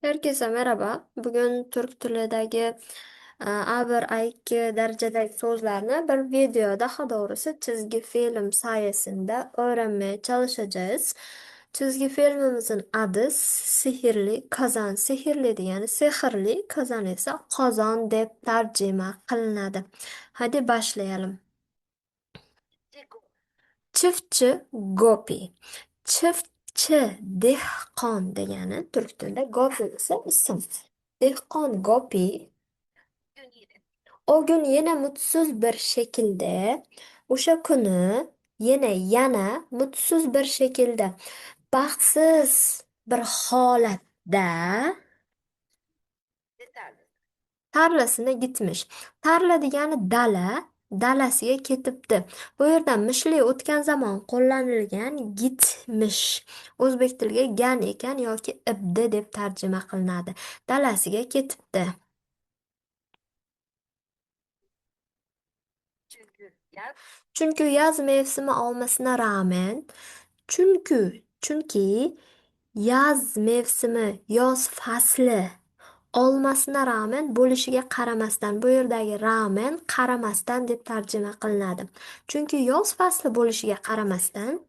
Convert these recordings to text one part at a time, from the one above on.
Herkese merhaba. Bugün Türk tilidagi A1, A2 darajadagi so'zlarni bir video, daha doğrusu çizgi film sayesinde öğrenmeye çalışacağız. Çizgi filmimizin adı Sihirli Kazan. Sihirli degani sehrli, kazan esa qozon deb tarjima qilinadi. Hadi başlayalım. Çiftçi Gopi. Çiftçi dehqon degani turk tilida, Gopi esa ism. Dehqon Gopi o gün yine mutsuz bir şekilde, o'sha kuni yine yana mutsuz bir şekilde, baxtsiz bir holatda tarlasına gitmiş. Tarla degani dala, dalasiga ketibdi. Bu yerda mishli o'tgan zamon qo'llanilgan gitmish. O'zbek tiliga gan ekan yoki ibdi deb tarjima qilinadi. Dalasiga ketibdi. Chunki yaz mevsimi olmasına rağmen, chunki yaz mevsimi, yoz fasli olmasına rağmen bo'lishiga qaramasdan, bu yerdagi rağmen qaramasdan deb tarjima qilinadi. Chunki yoz fasli bo'lishiga qaramasdan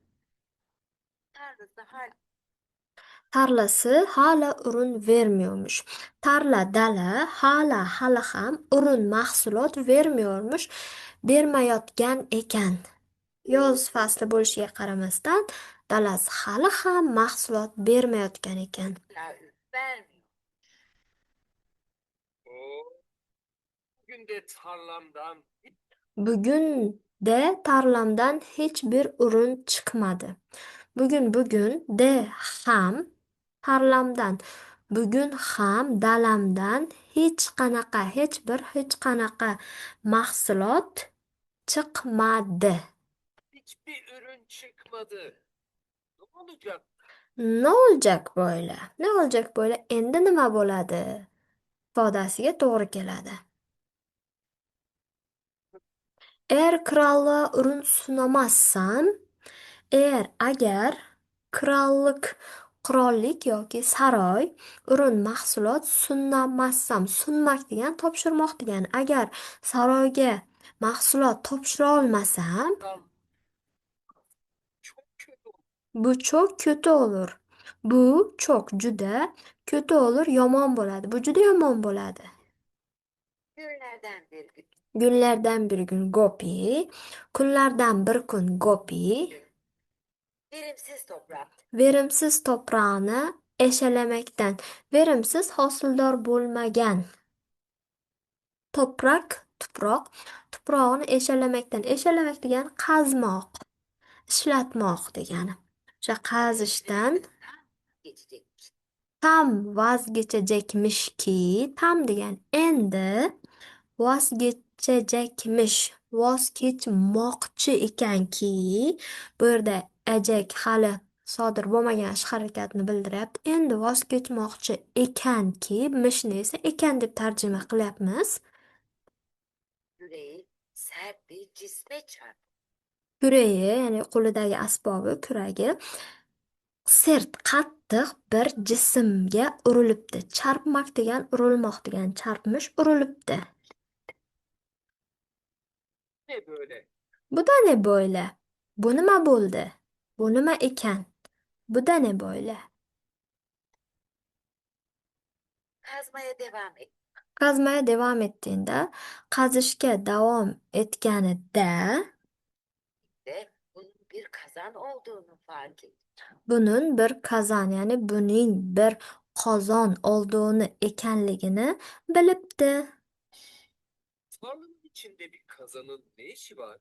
tarlasi hala ürün vermiyormuş. Tarla dala, hala hali ham ürün mahsulot vermiyormuş, bermayotgan ekan. Yoz fasli bo'lishiga qaramasdan dalasi hali ham mahsulot bermayotgan ekan. Bugun de tarlamdan hech bir ürün chiqmadi. Bugun bugun de ham tarlamdan, bugun ham dalamdan hech qanaqa, hech bir, hech qanaqa mahsulot chiqmadi. Hiçbir ürün çıkmadı. Ne olacak? Ne olacak böyle? Ne olacak böyle? Endi nima bo'ladi? Ifodasiga to'g'ri keladi. Eğer krallığa ürün sunamazsam, eğer agar krallık, qirollik yoki saroy, ürün mahsulot sunamazsam, sunmak degan topshirmoq degani. Agar saroyga mahsulot topshira olmasam, bu çok kötü olur. Bu çok juda, kötü olur yomon bo'ladi. Bu juda yomon bo'ladi. Günlerden bir gün. Günlerden bir gün Gopi, kunlardan bir kun Gopi Verimsiz toprak. Verimsiz toprog'ini eshalamekdan, verimsiz hosildor bo'lmagan toprak, tuproq, tuprog'ini eshalamakdan. Eshalamak degani qazmoq, ishlatmoq degani. O'sha qazishdan tam vazgechajakmishki, tam degan endi vozgechajakmish, voz kechmoqchi ekanki, bu yerda ajak hali sodir bo'lmagan ish harakatni bildiryapti. Endi voz kechmoqchi ekanki, mishni esa ekan deb tarjima qilyapmiz. Küreği sert bir cisme çarptı. Kuragi, ya'ni qo'lidagi asbobi kuragi sert, qattiq bir jismga urilibdi. Charpmak degan urilmoq degan, charpmish urilibdi. Ne böyle? Bu da ne böyle? Bu nima bo'ldi? Bu nima ekan? Bu da ne böyle? Kazmaya devam et. Kazmaya devam ettiğinde, qazishga davom etganida De bunun bir kazan olduğunu fark etti. Bunun bir kazan, ya'ni buning bir qozon olduğunu ekanligini bilibdi. Tarlanın içinde bir kazanın ne işi var?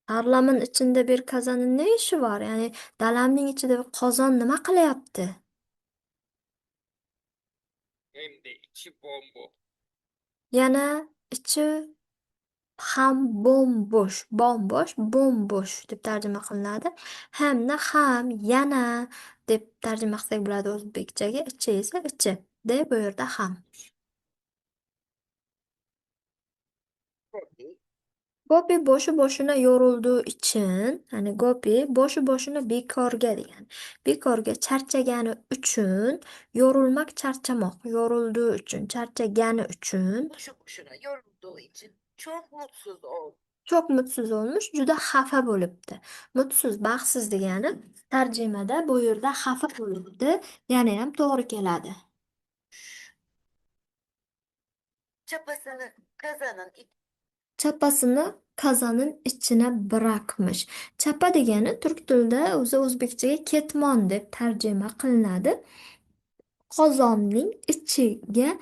Tarlamın içinde bir kazanın ne işi var? Ya'ni dalamning ichida bir qozon nima qilyapti? Hem de içi bomboş. Yana ichi ham bo'm-bo'sh, bombosh, bo'm-bo'sh deb tarjima qilinadi. Hamni ham, yana deb tarjima qilsak bo'ladi o'zbekchaga. Ichi esa ichi. De bu yerda ham. Gopi Gopi boşu boşuna yorulduğu için, ya'ni Gopi boşu boşuna bekorga degan. Bekorga charchagani uchun, yorulmak charchamoq, yorulduğu uchun, charchagani uchun Boşu boşuna yorulduğu için çok mutsuz oldu. çok mutsuz olmuş, juda xafa bo'libdi. Mutsuz, baxtsiz degani tarjimada bu yerda xafa bo'libdi, ya'ni ham to'g'ri keladi. Çapasını kazanın Chapasini kazanın içine bırakmış. Chapa degani turk tilida o'zi o'zbekchaga ketmon deb tarjima qilinadi. Qozonning ichiga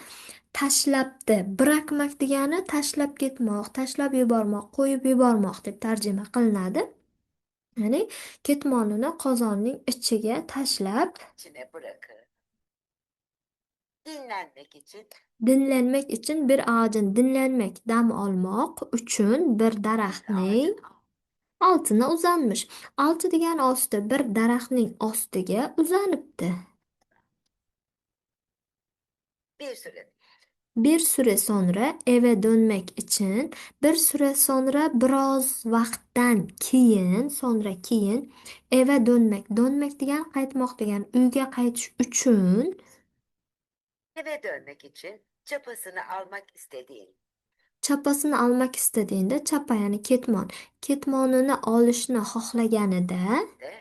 tashlabdi. Bırakmak degani tashlab ketmoq, tashlab yubormoq, qo'yib yubormoq deb tarjima qilinadi. Ya'ni ketmonini qozonning ichiga tashlab içine bırakır. Dinlenmek için dinlenmek için bir ağacın dinlenmek, dam olmoq uchun bir bir daraxtning ağacın altına uzanmış. Altı degan osti, bir daraxtning ostiga uzanibdi. bir süre Bir süre sonra eve dönmek için, bir süre sonra biroz vaqtdan keyin, sonra keyin eve dönmek, dönmek degan qaytmoq degan, uyga qaytish uchun eve dönmek için çapasını almak istediğin chapasini almak istediğinde, chapa ya'ni ketmon, ketmonini olishni xohlaganida de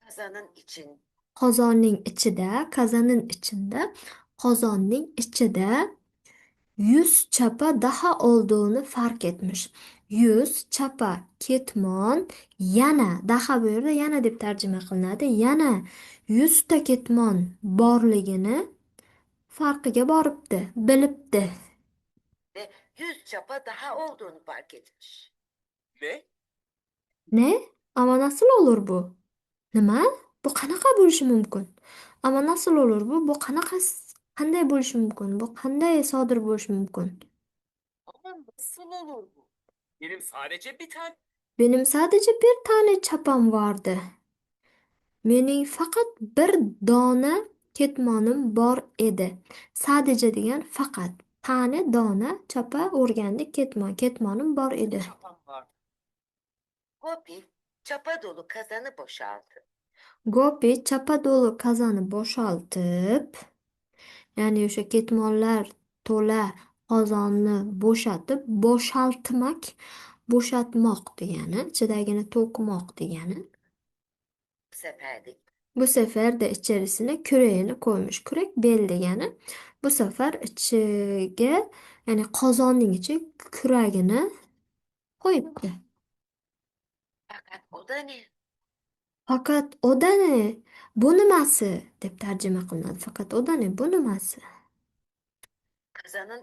kazanın için qozonning ichida, kazanın içinde, qozonning ichida 100 chapa daha olduğunu fark etmiş. 100 chapa ketmon yana, daha bu yerda yana deb tarjima qilinadi. Yana 100 ta ketmon borligini farqiga boribdi, bilibdi. ve 100 çapa daha olduğunu fark etmiş. Ne? Ne? Ama nasıl olur bu? Nima? Bu qanaqa bo'lishi mumkin? Ama nasıl olur bu? Bu qanaqa, qanday bo'lishi mumkin? Bu qanday sodir bo'lishi mumkin? Ama nasıl olur bu? Benim sadece bir tane Benim sadece bir tane çapam vardı. Mening faqat bir dona ketmonim bor edi. Sadece degan faqat. Tane dona chapa o'rgandik ketmon. Ketmonim bor edi. çapam vardı. Gopi çapa dolu kazanı boşalttı. Gopi chapa dolu kazani bo'shaltib, ya'ni o'sha ketmonlar to'la qozonni bo'shatib, bo'shaltmak, bo'shatmoq degani, ichidagini to'kmoq degani. Bu sefer de Bu sefer de içerisine küreğini koymuş. Kürek bel degani. Bu sefer ichiga, ya'ni qozonning ichiga kuragini qo'yibdi. fakat o da ne? Fakat o da ne? Bu nimasi deb tarjima qilinadi. Fakat o da ne? Bu nimasi? Kazanın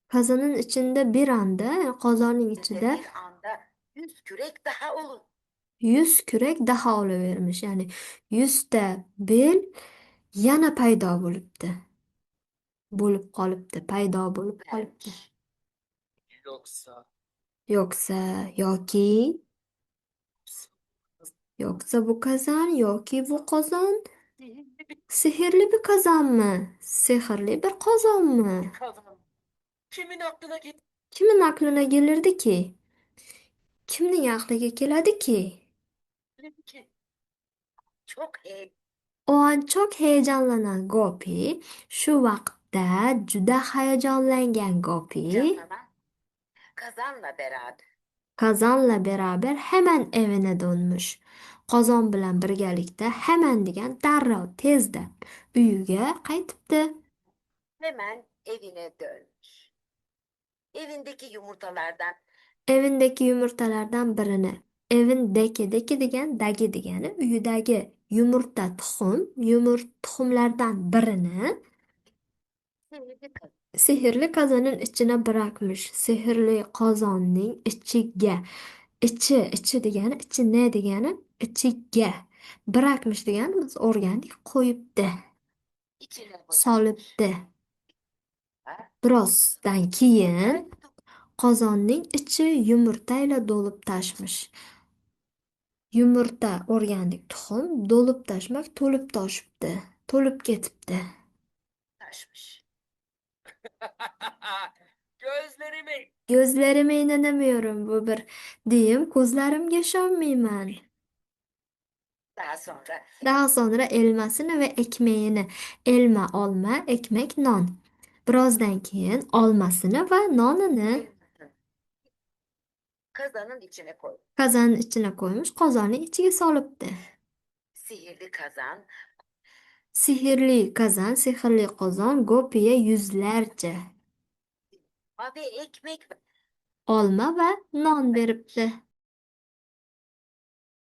Kazanın içinde bir anda, ya'ni qozonning içinde ichida bir anda 100 kürek daha olur. 100 kurak daha olavermiş. Ya'ni 100 ta bel yana paydo bo'libdi. Bo'lib qolibdi, paydo bo'lib qolibdi. Vermiş. Yoksa Yoksa yoki yoksa bu kazan yoki bu qozon sihirli bir sehrli bir kazanmı? Sehrli bir qozonmi? kazan. Kimin aklına Kimin aklına gelirdi ki? Kimning aqliga keladiki? gelirdi ki? Çok O an çok heyecanlanan Gopi, shu vaqtda juda hayajonlangan Gopi heyecanlanan kazanla beraber kazanla beraber hemen evine dönmüş. Qozon bilan birgalikda hemen degan darrov, tezda uyiga qaytibdi. hemen evine dönmüş. Evindeki yumurtalardan Evindagi yumurtalardan birini, evindagi, deki degan dagi degani, uyidagi yumurta tuxum, yumurt tuxumlardan birini sihirli kazan sehrli kazanın içine bırakmış. Sehrli qozonning ichiga. Ichi, ichi degani, ichi ne degani, ichiga. Bırakmış degani biz o'rgandik, qo'yibdi, içine boşaltmış. solibdi. Ha? Birozdan keyin qozonning ichi yumurta ila to'lib toshmish. Yumurta o'rgandik, tuxum to'lib toshmak, to'lib toshibdi, to'lib ketibdi. Taşmış. Gözlerime Gözlerime inanamıyorum, bu bir deyim. Ko'zlarimga ishonmayman. Daha sonra Daha sonra elmasını ve ekmeğini. Elma olma, ekmek non. Birozdan keyin olmasini va nonini elmasını kazanın içine koy. Kazanın ichine qo'ymish, qozonning ichiga solibdi. Sihirli kazan Sehrli kazan, sehrli qozon Gopiga yuzlarcha ve ekmek olma va non beribdi.